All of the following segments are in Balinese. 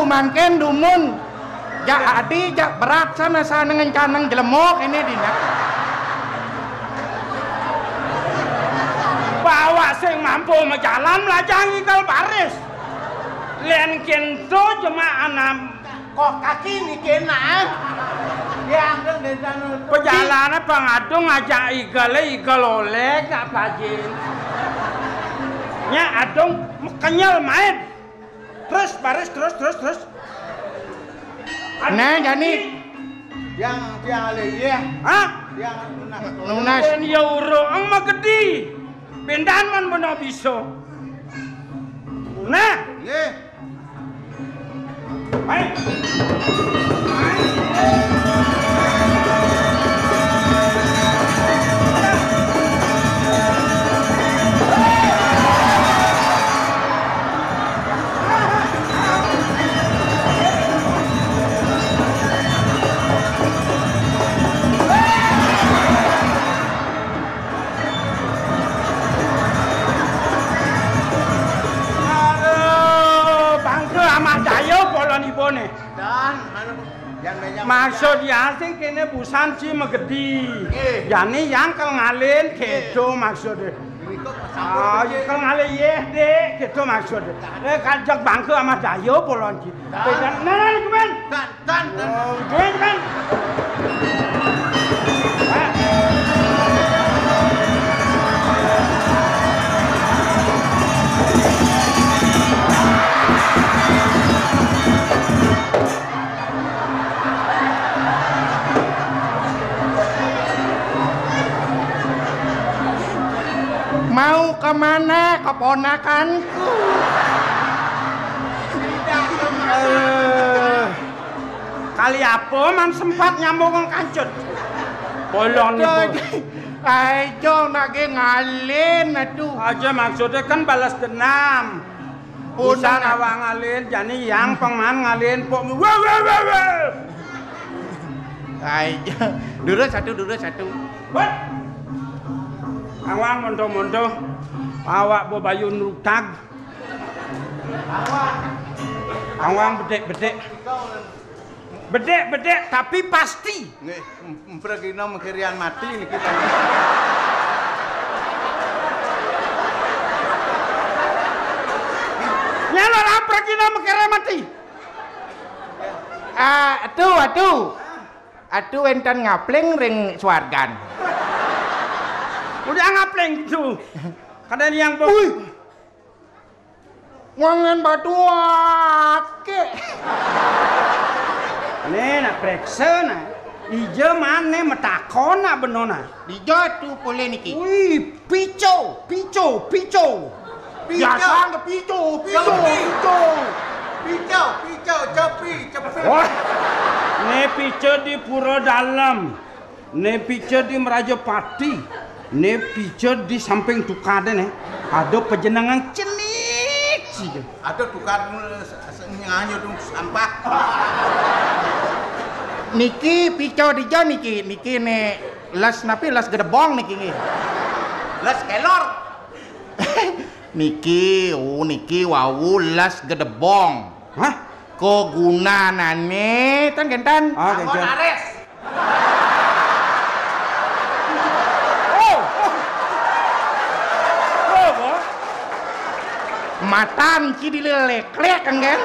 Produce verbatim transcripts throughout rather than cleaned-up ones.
Mangkén dumun. Jak adi, jak berat sana, sana ngencaneng jelemuk ini dina. Bawa sing mampu majalan, melajang igal baris. Lén kénto jemaah anam. Kok kaki niki enak, eh? Ya, angkén désa nu. Pejalané pangadung ngajak igalé, igal olég, nak pajin. Nya adung kenyel main. Terus baris, terus, terus, terus. Nah, jani. Yang, yang alé, iya. Hah? Yang nunas. Nunas. Yén ya urung magedi. Pindan man bena bisa. Nah. Nggih. Baik. Aduh, bangké Ahmad Dayuh polon ibuné. Dan, anu, yang meja. Maksud ya sing kéné busan ci magedi. Nggih. Jani yang kel ngalin kéto maksudé. Berikut sampun. Ah, kecil. Kel ngalin yéh, Dik, kéto maksudé. Eh, kajak bangké Ahmad Dayuh polon ci. Dan. Bédan, nah, nah, gimana? Dan. Tan, tan. Oh, duit kan? Mau kemana keponakanku? Eh. Kali apa man sempat nyambung kancut? Polon ibu. Aja nak ge ngalin, aduh. Aja maksudnya kan balas dendam. Usan awak ngalin, jani yang pengman ngalin pok. Wah, wah, wah, wah. Aja. Durus satu, durus satu. Wah. Awang monto-monto. Awak bebayun rutag. Awang bedek-bedek. Bedek-bedek tapi pasti. Nggih, em-, empregina mengkirian mati niki. Nyalo lah empregina mengkirian mati. Ah, atu, atu. Atu wénten ngapling ring swargan. Udah ngapling gitu. Kadang yang bo- Wih. Wangen batu ake. Né, nak preksa, nak. Ija mané metakon, nak beno, nak. Dija tu polé niki. Wih, pico, pico, pico. Pico. Biasa nggak pico, pico, cepi. Pico. Pico, pico, cepi, cepi. Wah. Né pico di Pura Dalem. Né pica di Mrajapati, né pica di samping tukadé né, ada pejenengan cenik sida. Ada tukad se-, se-, nganyo dong sampah. Niki pica dija niki, niki né les napi, les gedebong niki nggih. Les kelor. Niki, oh niki wau les gedebong. Hah? Kagunanané, tan kénten. Ah, anggon kénten. Ares. Oh. Oh, apa? Matan ci dileleklek, kan?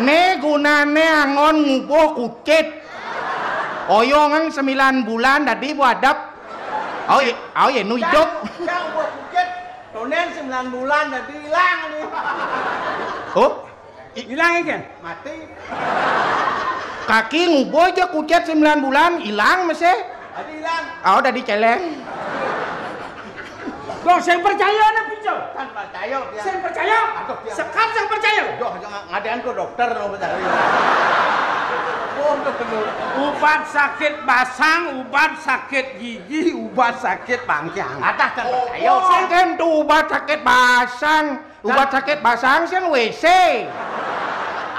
Né gunané anggon ngubuh kucit. Oyongan sembilan bulan dadi buadep. Oh, iya, oh, iya, nu idup. Cang, cang ngubuh kucit, tonden sembilan bulan dadi ilang nih. Oh. I- Ilang, kan? Mati. Kaki ngubuh aja kucit sembilan bulan, ilang masih. Tadi ilang. Oh, udah diceleng. Dong, sing percaya nih, Pico. Kan percaya, dia. Sing percaya? Aduh, dia. Sekap sing percaya. Doh, jangan ngadean ke dokter, no, bentar. Oh, udah bener. Ubat sakit basang, ubat sakit gigi, ubat sakit bangkiang. Atas kan percaya. Oh, sing kan tuh ubat sakit basang. Ubat sakit basang sing W C.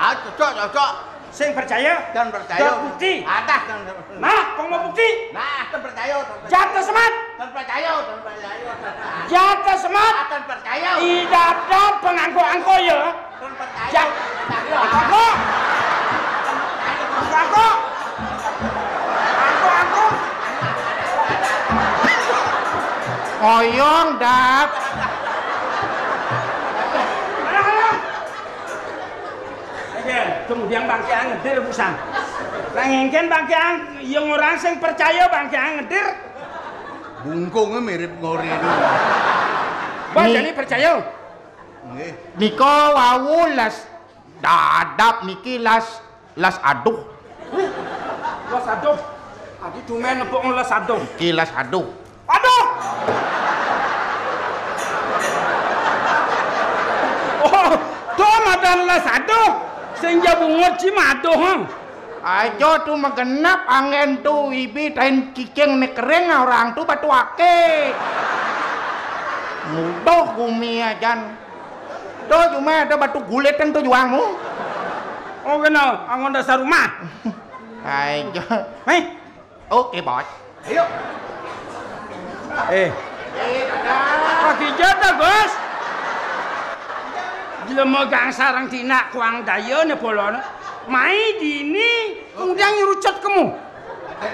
Ah, cocok, cocok. Sing percaya? Dan percaya. Dan bukti. Ada dan. Nah, kong mau bukti? Nah, dan percaya, dan percaya. Jatah semat. Dan percaya, dan percaya. Jatah semat. Ah, dan percaya. Idap-dap pengangko-angko ya. Dan percaya. Ja-, dan percaya. Apa? Aku. Aku, aku. Oyong, Dap. Alah, alah. Oke, kemudian bangkean ngedir pisan. Nang engken bangkean, yang orang sing percaya bangkean ngedir. Bungkungnya mirip ngorén. Bah, Ni- jadi percaya? Nggih. Nika wau las dadap niki las, las aduh. Las aduh. Adi tumen nepuk las aduh. Niki las aduh. Aduh. Oh, tuh madan las aduh. Sing ja bungut ci maduh, ha. Aja tu magenap anggén tu ibi tain cicing né kering, orang tu batu aké. Mudoh gumi ajan. Tu cuma ada batu gulit yang tu juangmu. Oh, kenal, angon dasar rumah. Aja. Hei. Oke, Bos. Ayo. Eh. Eh, dadah. Pagi jata, Bos. Jelema gangsarang tinak kuang daya né polona. Mai dini kemudian nyurucut kemu.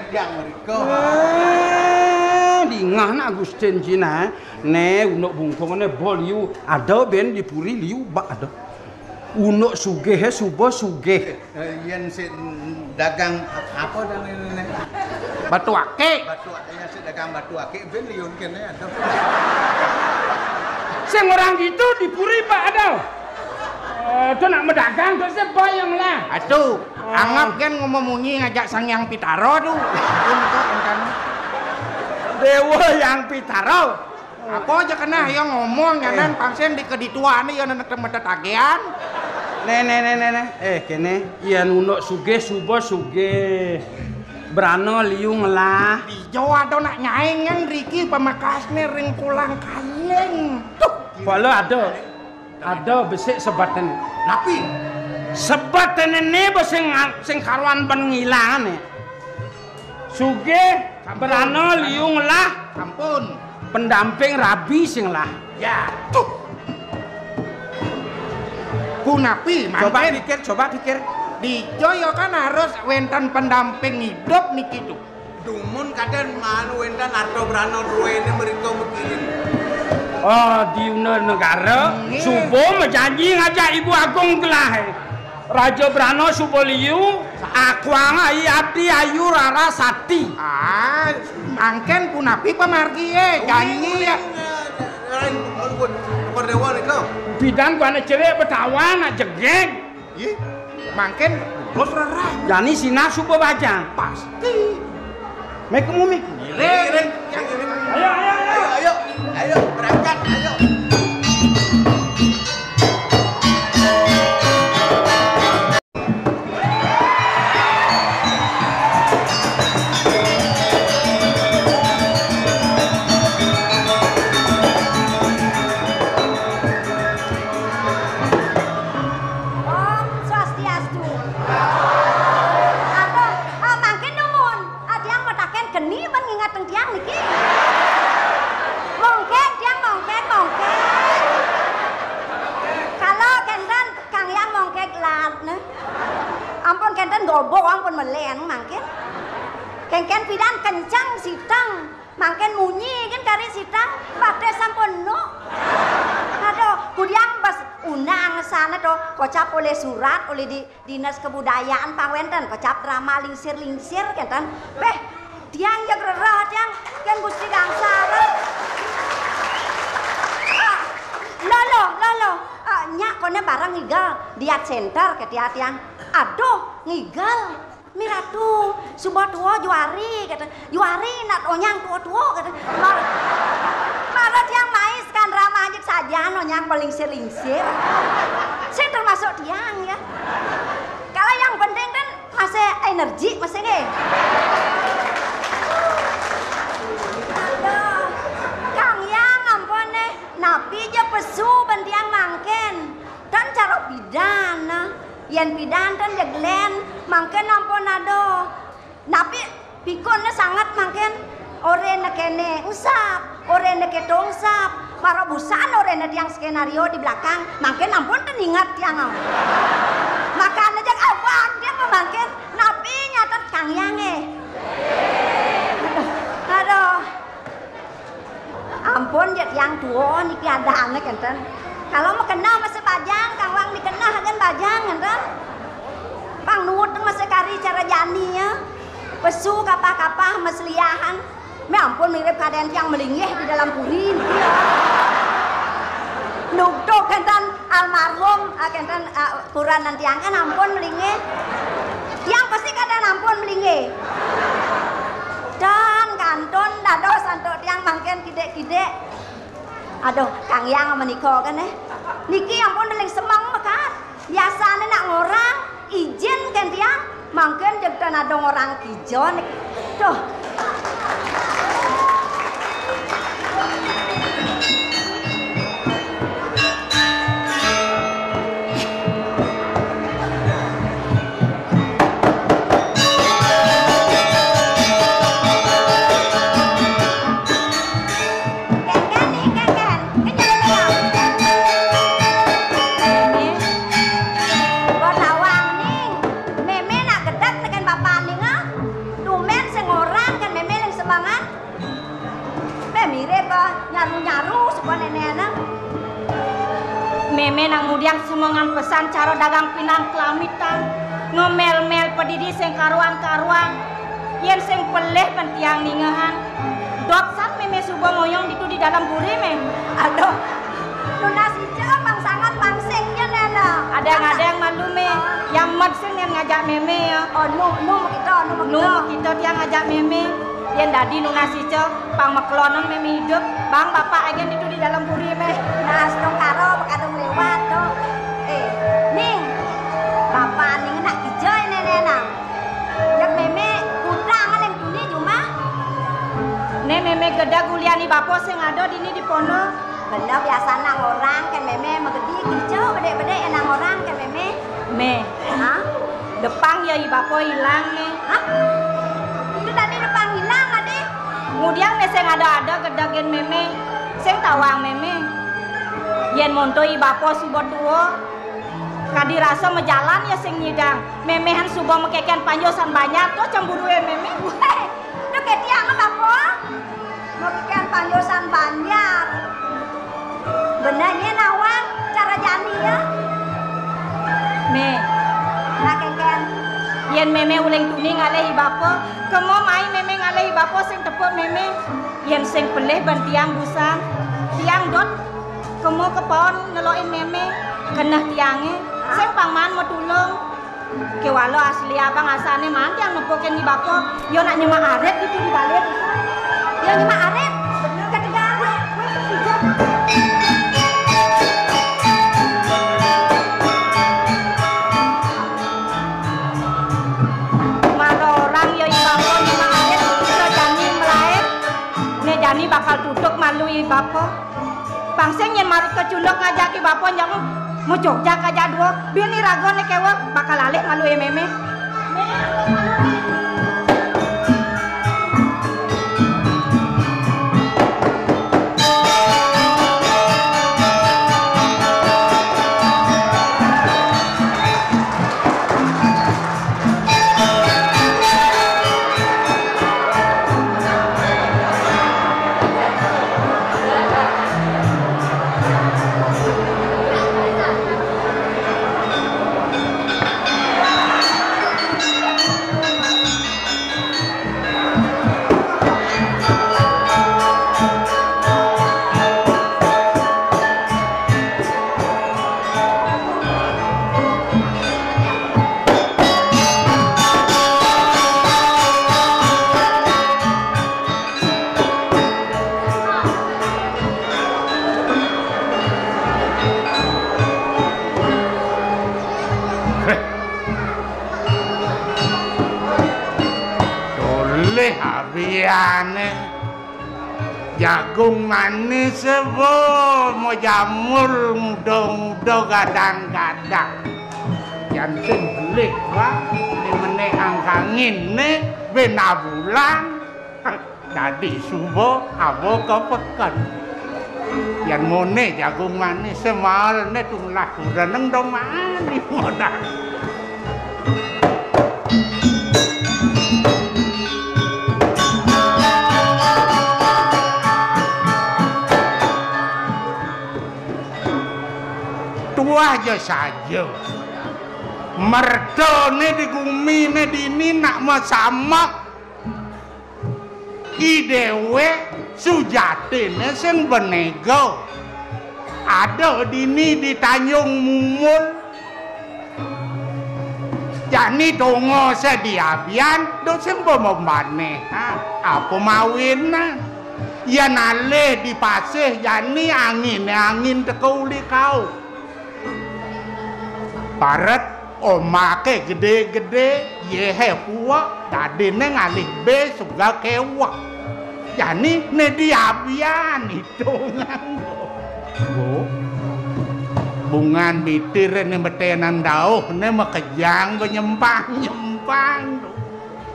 Yang mereka. Eh, dingah nak Agustin Cina. Né unduk bungkung né bol liu ada ben di puri liu bak ada. Unduk sugih, eh, suba sugih. Eh, yén sik dagang apa dan ini, ini? Batu akik. Batu akik, yén sik dagang batu akik, ben liun kéné ada. Sing orang gitu di puri, Pak, ada. Eh, tu nak medagang tu sih bayang lah. Atuh, anggap kan ngomong munyi ngajak Sang Yang Pitaro tu. Dewa Yang Pitaro. Apa aja kena yang ngomong, nyanan pangsén di kedituan ya, nang tempat tagihan. Né, né, né, né, né. Eh, kéné, yén unduk sugih, suba sugih. Brana liu ngelah. Ijo ada nak nyaing yang riki pamekasné ring Kulang Kaling. Tuh, pala ada. Ada besik sebatén. Napi? Sebatén né besik sing, sing karuan ben ngilangané. Sugih, brana liu ngelah. Ampun. Pendamping rabi sing lah. Ya. Tuh. Punapi, coba mangkin pikir, coba pikir. Di Joyo kan harus wénten pendamping hidup niki tuh. Dumun kadén malu wénten arta brana duwéné mrika mriki. Oh, di Una Negara, nggih. Suba majanji ngajak Ibu Agung gelah. Raja Brana suba liu, akuang ai abdi ayu rara sati. Ah, mangkén punapi pamargi, eh, janji ya. Uning, uning, eh, lain, ampun, ampun, dewa nika. Bidan kuana cilik betawa nak jegég. Ih, mangkén lulus rerah. Jani sinah suba bajang. Pasti. Mék mumik. Ngiring. Ayo, ayo, ayo. Ayo, ayo, ayo, berangkat, ayo. Om Swastiastu. Aduh, ah, mangkin dumun. Ah, tiang mataken keni ban ngingatang tiang niki. Mongkek, tiang mongkek, mongkek. Kalau kenten, Kang Yang mongkek lat, nah. Ampun kenten gobo, ampun meleng, mangkin. Kengken pidan kencang sitang. Mangkin munyi kan kari sitang, batis sampun nu. Aduh, kudiang bas unang sana to, kocap oleh surat, oleh di Dinas Kebudayaan pang wenten, kocap drama lingsir-lingsir kenten. Beh, tiang jeg rerah tiang, kan Gusti Gangsara. Ah, lolo, lolo. Ah, nyak kone barang ngigal, diat center ke tiang. Aduh, ngigal. Miratu, suba tua juari, kata. Juari nak onyang tua-tua, kata. Mar-, mara tiang mais kan ramah aja saja, onyang pelingsir-lingsir. Saya termasuk tiang, ya. Kalau yang penting kan masih energi, masih nggih. Aduh, Kang Yang, ampun, eh. Napi ja pesu ban tiang mangkin? Tan cara pidan, nah. Yén pidan tan jeglen, mangkin ampun aduh. Napi pikunné sanget mangkin? Oréné kéné engsap, oréné kéto engsap. Mara busan oréné tiang skenario di belakang, mangkin ampun tan inget tiang. Makana jeg abang tiang mangkin. Napi Tiang tua niki adané kénten. Kalau makeneh masih bajang, kang wang dikeneh gén bajang kénten. Pang nuut masih kari cara jani ya. Pesu kapah-kapah masih liahan. Mé ampun mirip kadén tiang melinggih di dalam puri niki ya. Nuktuk kénten almarhum, ah, kénten, ah, puranan tiang kan ampun melinggih. Tiang pasti kadén ampun melinggih. Dan kantun dados antuk tiang mangkin kidik-kidik. Aduh, Kang Yang menika kan, eh. Niki ampun deling semeng mekat. Biasane nak ngorang, ijin kan tiang, mangkin jeg tan ada ngorang kija niki. Duh. Kén, kén, ning, kén, kén. Kén nyelem ya. Mémé. Kok nawang, ning. Mémé nak gedeg neken bapa ning, ah. Tumben sing ngorang kan mémé ning semengan. Mé mirip, ah, nyaru-nyaru suba nénénan. Mémé nak ngudiang semengan pesan cara dagang pinang kelamitan. Ngemel-mel pedidi sing karuan-karuan. Yén sing pelih ban tiang ningehan. Dot san mémé suba ngoyong ditu di dalam puri, mé. Aduh. Nunas ija pang sanget pang sing ya, Néna. Adéng-adéng malu, mé. Ah. Yang med sing yén ngajak mémé ya. Oh, nu, nu makita, nu makita. Nu makita tiang ngajak mémé. Yén dadi nunas ija pang makelonan mémé idup. Bang bapak agen ditu di dalam puri, mé. Nah, astungkara bakadung liwat to. Eh, ning. Bapak ning nak kija nénénan. Jak mémé kutang ning tuni jumah. Né mémé gedeg ulian i bapa sing ada dini di pondok. Bener biasa nang orang kan mémé magedi kija bedek-bedek nang orang kan mémé. Mé. Hah? Depang ya i bapa ilang, Mé. Hah? Itu tadi depang ilang tadi. Ngudiang né sing ada-ada gedegin mémé. Sing tawang mémé. Yén monto i bapa suba tua, kadi rasa majalan ya sing nyidang. Méméhan suba makékéan panjosan banjar to cemburué mémé. Wéh, to ketiang apa? Makékéan panjosan banjar. Bener nyén nawang cara jani ya. Mé. Makékéan. Yén mémé uling tuni ngalih i bapa, kema mai mémé ngalih i bapa sing tepuk mémé. Yén sing pelih ban tiang busan. Tiang dot kema kepaon nelokin mémé, keneh tiangé, sing pang maan matulung. Kéwala asli abang asané maan tiang nepukin i bapa, ya nak nyemak arit ditu di balé. Ya nyemak arit, bener ketegal. Mara orang ya i bapa nyemak arit, bisa jani melair. Né jani bakal tutuk malu i bapa. Pang sing yén marut kecunduk ngajak i bapa nyang mucuk jak ajak dua, bini ragané kéweh bakal alih malu i mémé. Heh. Tolih abiané. Jagung manis, bo, mau jamur muda-muda gadang-gadang. Jan sing beli, wah, ini menek angkangin nih, bena bulan. Tadi subuh, abo ke peken. Yan mone jagung manis, semal nih, tunglah kureneng dong mani modal. Tuah ja saja. Mertane di gumine dini nak masamak. I dewek sujatine sing benega. Ada dini di Tanjung Mumul. Jani tongose diabian, duk sing pemembane. Ha, apa mawinan? Yan alih di pasih jani angine angin teka uli kauh. Paret omake gede-gede, yehe puwek, dadine ngalih be suga kewek. Jani ne diabian itungan. Wo. Bungan mitir ne metenan dauh ne makejang banyempang-nyempang.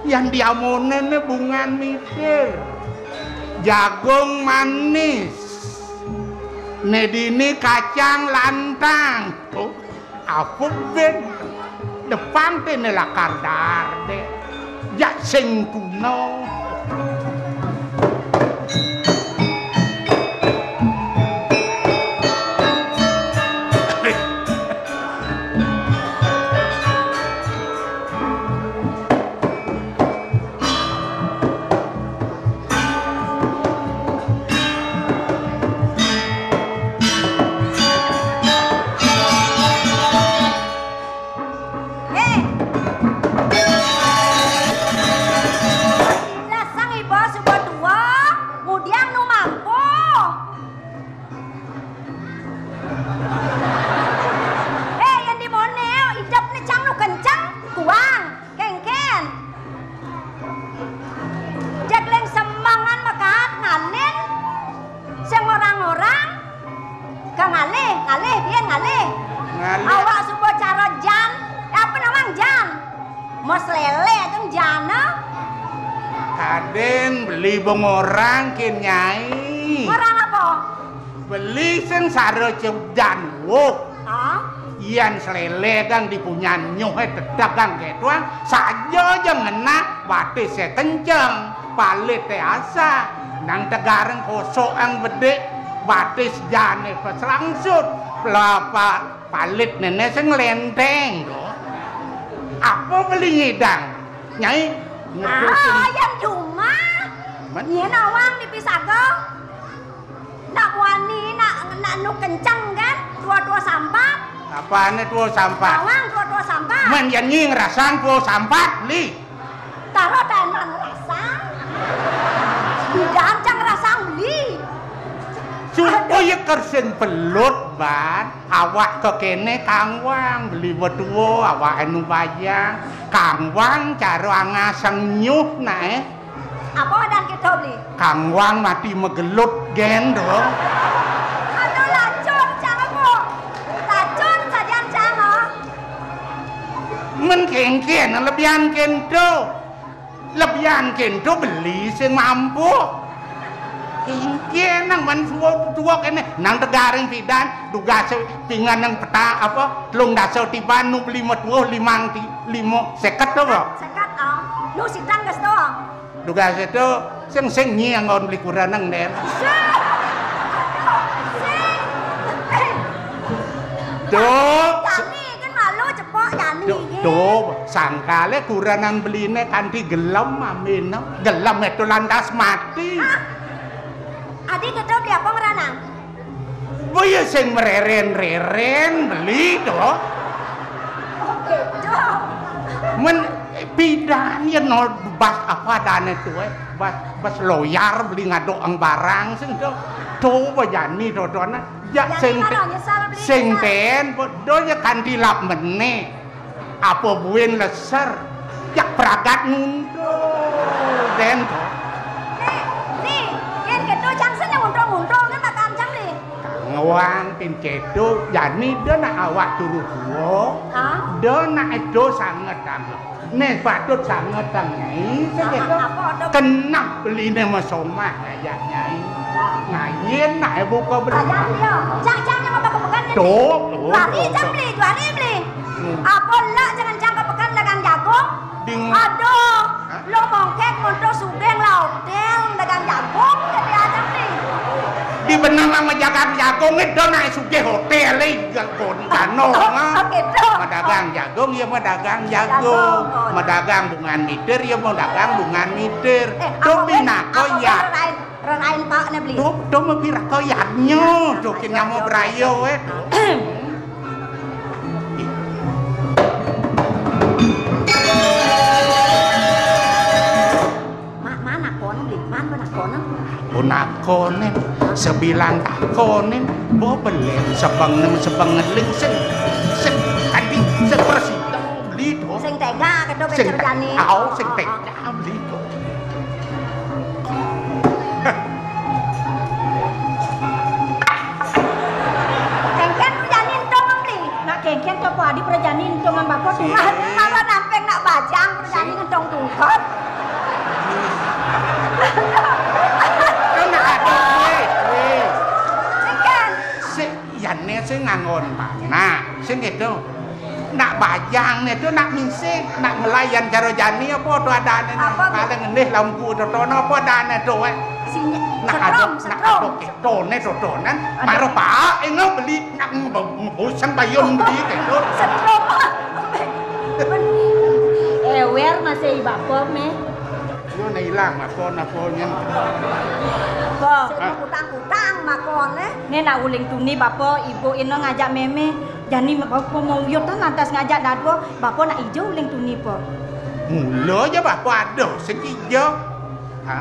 Yan diamone ne bungan mitir. Jagung manis. Ne dini kacang lantang. Oh, apa ben? Depang tene lakar darde. Jak sing tuna. Eh. Lah sang iba suba tua, ngudiang nu mampu. Eh, yan di mone, idep ne cang nu kenceng, kuang, kengken. Jeg leng semengan mekat ngalin, sing orang-orang, ka ngalih, ngalih, biyen ngalih. Ngalih. Awak suba cara jan, apa nawang jan? Mos lele tu jan, ah? Kadin beli bengorang kin nyai. Orang apa? Beli sing sara cep jan wuk. Ah? Yan selele kang dipunyan nyuh, eh, tedak kang ketuang, saja ja ngena batis e kenceng, palit e asa, nang tegareng kosok ang bedik, batis jane peslangsut, pelapa palit nene sing lenteng, do. Apa beli nyidang? Nyai, ngedusin. Ah, yan cuma. Men? Nyai nawang di pisaga. Nak muani, nak, nak nu kenceng kan? Tua-tua sampat. Apane tua sampat? Bawang tua-tua sampat. Men yen nyi ngrasang tua sampat, Li. Taro tenan ngrasang. Bidan cang ngrasang, Li. Supaya kersen pelut, Ban. Awak kekene kangwang, beli wetua, awak anu bajang. Kangwang cara angaseng nyuh nae. Apa wadan kita beli? Kangwang mati megelut gen to. Aduh, lacur cang apa? Lacur sajan cang, oh. Men kengken, lebihan kento. Lebihan kento beli sing mampu. Kengken nang men suwa tuwa kene, nang tegaring pidan, dugase pingan nang peta apa, telung dasa tiban nu beli metuh limang ti-, lima, seket to, Pak? Seket, oh. Nu sidang ges to. Dugas itu sing, sing nyi anggon beli kuranang, Den. Sing. Duh. Jani kan malu cepok jani. Duh, duh, sangkale kuranang beline kanthi gelem amina. Gelem itu lantas mati. Hah? Adi tutup dia apa ngeranang? Boya sing mereren-reren beli to. Oke, to. Men pidan yen no bas apa dane tuwe, bas, bas loyar beli ngadok ang barang sing to. To bajani to to na. Ya sing, sing pen, do ya kanthi lap mene. Apa buin leser? Jak pragat nguntul, Den. Ni, ni, yen keto cang sing nguntul-nguntul kan makan cang ni. Kangwang pin keto, jani da nak awak turu tuwa. Hah? Da nak edo sanget tang. Ne patut sanget tang, Nyai. Sing keto. Apa, apa, ada? Kenah beline mesomah ngajak Nyai. Ngayin nak buka beli. Ayan dia. Cang, cang, yang apa kepekan ni? Tuh, tuh, tuh, tuh. Lari cang beli, lari beli. Hmm. Apa lak jangan cang kepekan dagang jagung? Ding. Aduh, hah? Lo mongkek montok sugeng lah hotel dagang jagung jadi aja nih. Benang mah majagang jagung itu nak sugih hotel, eh, jagung, danong, ah. Oh, gitu. Madagang jagung, ya madagang jagung. Jagung, oh. Madagang bungan mitir, ya madagang bungan mitir. Eh, tuh apa, pinaka apa ya. Rerain, rerain Pak ne beli. Tuh, tuh mah pinaka ya nyo, tuh, ya, kena mau ya, berayo, eh. Mak, mana kon, beli? Man, mana kon? Ponakonen, sebilang takonen, bo belen sebengen, sebengeling, sing, sing, tadi, sing persidang beli to. Sing tega, kedo sing becer te-, jani. Au, sing oh, tega beli to. Kengken jani entong beli. Nak kengken to po adi perjani entong bapa tulah. Kalau nampeng nak bajang perjani entong tungkot. Kau nak ada, weh, weh. Kengken. Sing, ya ne sing nganggon panak. Sing itu. Nak bajang ne tu, nak mising, nak ngelayan cara jani apa tu adane ne. Apa? Paling ngendih lampu tu, tu, apa adane tu, eh. Sini, nak setrum, ada, nak setrum. Ada ketonen, totonan. Ada. Mara paak, eh, ngau beli, nak nge-, ngebusan bayun beli keto. Setrum. Ewer masih bapa, meh. Yo, na ilang, apa, napa, nyen. Apa? Sing kutang-kutang, makone. Ne nak uling tuni, bapa, ibu ino ngajak meme. Jani bapa mau uyutan lantas ngajak dadua, bapa nak ijo uling tuni po. Mula ja bapa ada sing ijo. Ha?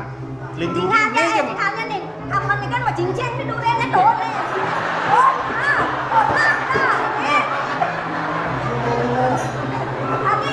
Uling tuni tinggalnya, ne eh, ja. Tinggalnya nih. Kapan nih kan mau cincin di duren itu. Oh, ah, oh, ah, ah, eh. Adi,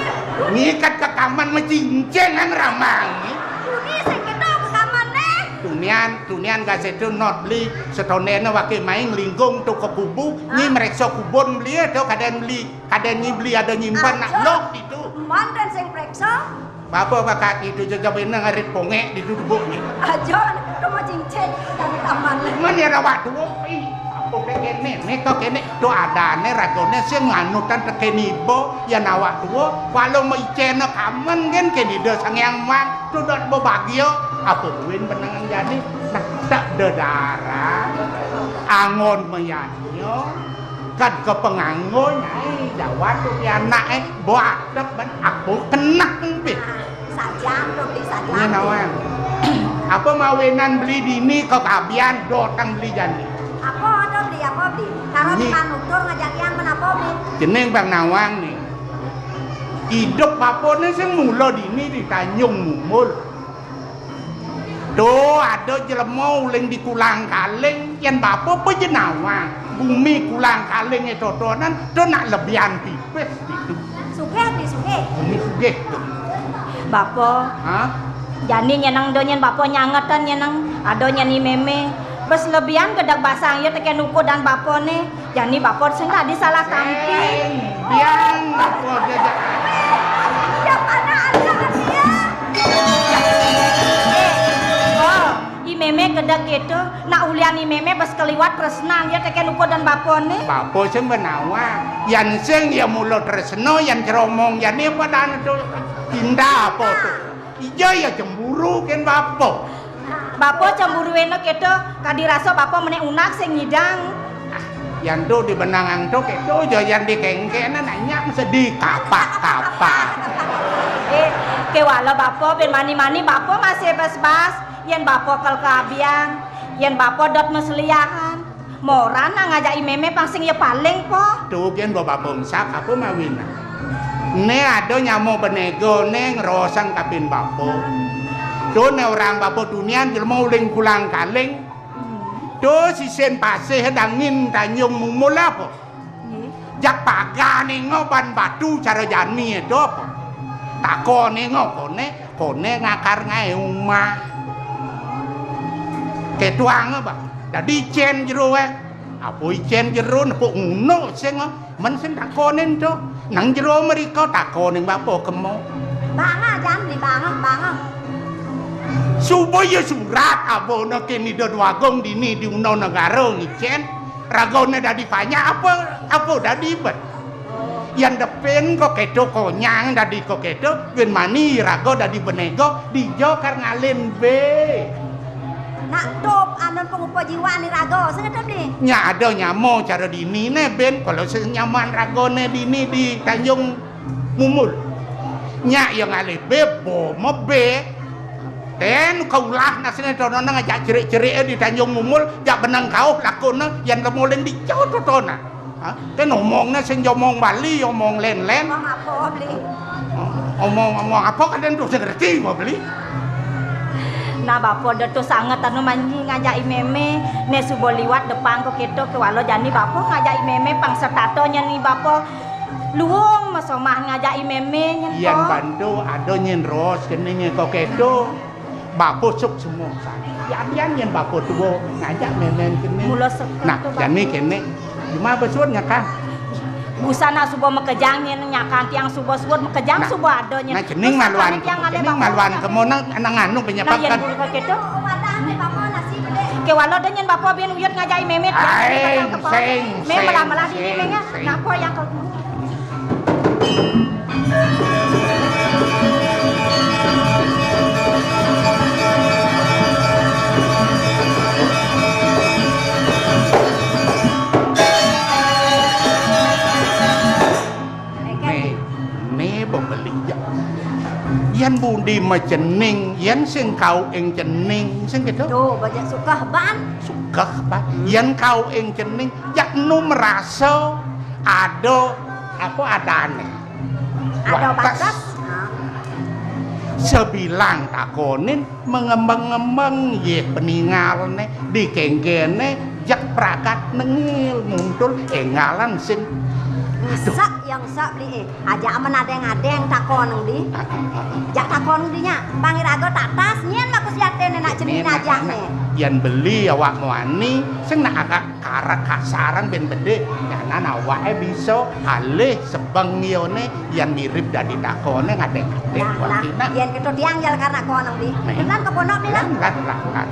ngikat ke kaman macincin nang ramang ni. Tuni sing kita ke kaman nih. Tunian, tunian gak setu not beli. Setonene wake main linggung tu ke kubu, nyi mereksa kubun beli atau kadang beli. Kadang nyi beli ada nyimpan nak lok itu. Manten sing preksa. Bapa bakak itu jejak bena ngarit pongek di duduk ni. Aja, tu mau cincin dari taman. Mana ada waktu? Ih, apa kene? Ni kau kene. Tu ada ne ragone sing nganutan tekeni bo, ya nawak tua. Walau mau icena kamen kan kene dah sang yang mang. Tu dot bo bagio. Apa duin benangan jadi? Nah, tak ada darah. Angon meyanyo. Kad ke penganggo nyai, jawab tu pianak, eh, buat dek ben aku kena empit. Ah, sajam tu beli sajam. Ini nawang. Apa mawinan beli dini ke kabian, dotang beli jani. Apa ada beli, apa beli? Karo di manutur ngajak yang menapa beli? Jeneng Bang Nawang ni. Hidup apa ni sing mula dini di Tanjung Mumul. Tu ada jelema uling di Kulang Kaling, yan bapa pejenawang. Bumi Kulang Kaling e totonan, tu nak lebihan tipis gitu. Sugih, di sugih. Bumi sugih. Bapa. Ha? Jani nyeneng do nyen bapa nyangetan nyeneng, ada nyeni meme. Bes lebihan gedag basang ya teken uku dan bapa ne. Jani bapa sing tadi salah tampi. Sing biang bapa gedag. Ya mana ada dia? Eh, oh, i meme gedag gitu. Nak ulian i meme bes keliwat tresnan ya teken uku dan bapa ne. Bapa sing benawa. Yan sing ya mula tresno, yan ceromong, yan apa dan tu? Indah apa tu? Ija ya cemburu ken bapa. Bapa cemburu eno keto, kadi rasa bapa menek unak sing ngidang. Ah, yan tu di benangan tu keto ja yan di kengkene nanya sedih kapak-kapak. Eh, kewala bapa ben mani-mani bapa masih bas-bas, yan bapa kel keabian, yan bapa dot meseliahan. Moran nak ngajak i meme pang sing ya paling po. Tu gen bo bapa ngsak apa mawina. Ne ada nyamo benego ne ngerosang kapin bapa. Tu ne orang bapa tunian jelema uling Kulang Kaling. Tu sisen pasih dangin Tanjung Mumul apa? Nggih. Jak pagane ngoban batu cara jani itu apa? Takone ngokone, kone ngakar ngae umah. Ketuang apa? Dadi icen jero, eh. Apa icen jero nepuk nguno sing, eh. Men sing takonin to. Nang jero mriko takonin bapa kemo. Banga jan beli banga, banga. Supaya surat abona kene do dwagung dini di Uno Negara ngicen. Ragone dadi panyak apa, apa dadi bet? Yan depen kok kedo konyang dadi kok kedo, yen mani raga dadi benego, dija kar ngalin be. Nak top anun pangupa jiwa ni raga, sing ngeto, Bli? Nya ada nyama cara dini ne, ben, kalau sing nyaman ragane dini di Tanjung Mumul. Nya iya ngalih be, bo mebe. Ten kaulah nasine tonone ngajak cerik-cerik di Tanjung Mumul, jak benang kauh lakune yan lemolin di jauh totona. Ha? Ten omongne sing jomong Bali, omong len-len. Omong apa, Bli? Omong-omong apa kadang tu sing ngerti, Bli? Nah, bapa, da tu sanget anu manyi ngajaki meme, ne suba liwat depan ko keto, kewala jani bapa ngajaki meme, pang setata nyeni bapa luung masomah ngajaki meme nyen. Yan ko bantu ada nyen ros kene nyen ko keto. Bapa suk semua sana. Yan-yan nyen bapa tua ngajak memen kene. Mula seket. Nah, tu bapa. Jani kene. Cuma besuat nyakang. Busan nak suba makejang nyen nyakang tiang suba suat makejang. Nah, suba ada nyen. Nah, cening maluan. Tiang ngalih cening bapa maluan nyakang. Kemana anak anu penyebab. Nah, yan kan? Bulu ka keto. Kewala da nyen bapa bin uyut ngajaki memet. Ai, sing, sing, melah-melah dini sing, menya. Sing. Napa yang kau Ne, ne pembeli ya. Yan budi macening, yan sing kau ing cening, sing gitu. Tu, bajak sukah ban. Sukah ban. Yan kau ing cening, jak nu merasa ada apa adane. Ada batas. Sebilang takonin mengembang-ngembang ye peningalne, dikengkene, jak prakat nengil, muntul, enggalan sin. Aduh. Sak yang sak beli, eh. Aja amen adeng-adeng takon di. Ah, ah, ah, ah. Jak takon di nya. Pangiraga tatas, nyen maku siatene nak cening ajak ne. Yan beli awak muani, sing nak agak karak kasaran ben bede, nyanan awake bisa alih sebeng yone, yan mirip dadi takone ngadeng-adeng. Nah, nah, yen keto tiang jal karena kono di. Nih. Tenan ke pondok ni lah. Lan, lan, lan, lan.